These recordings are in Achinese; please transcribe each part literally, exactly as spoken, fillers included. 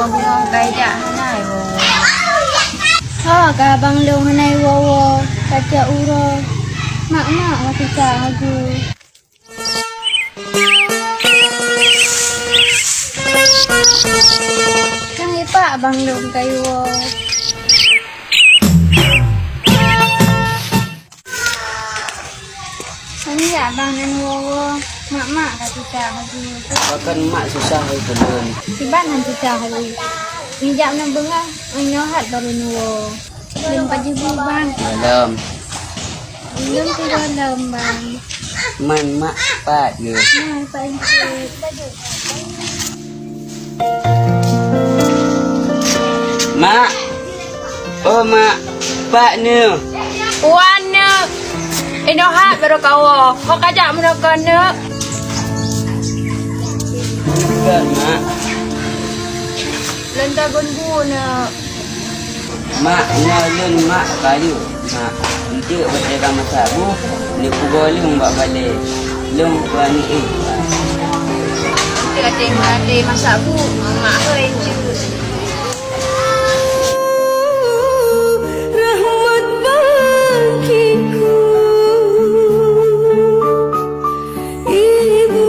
Woe, ka jak hana woe. Ha, ka abang lôn hana woe-woe, ka jak uroe. Mak-mak ka tuka lagu. Kang Ipak abang lôn ka woe. Nyan jak abang nyan woe-woe, mak-mak ka susah lagi. Pakon mak susah hai keu lôn? Kiban nyan susah lagi. Nijak nyan beungoh, nyoe hat barô neuwoe. Lôn pajoh bu, bang. Lom. Lôn tiroe lom, bang. Man mak pat geuh? Mak pat geuh. Mak! Oh, Mak! Pat neuh? Wan neuh! Inoe hat barô kawoe. Ho ka jak meunokon neuh? Bukan, Mak. Lôn tagun bu neuh. Mak, nyoe lôn mak kayu. Mak, eunteuk watèe ka masak bu, neupeugoe lôn bak balèe. Lôn keu aneuk éh. Eunteuk watèe, watèe masak bu, mak hôi eunteuk. Rahmat bagiku. Ibu,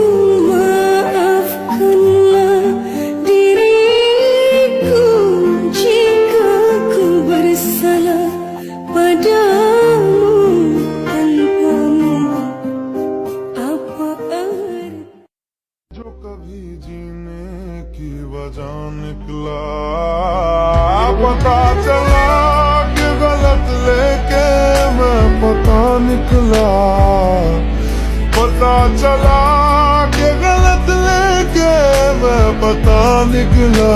maafkanlah diriku jika ku bersalah padamu tanpamu. Apa arti जो कभी जीने की वजह निकला, पता चला कि गलत लेके मैं पता निकला, पता चला कि गलत लेके मैं पता निकला।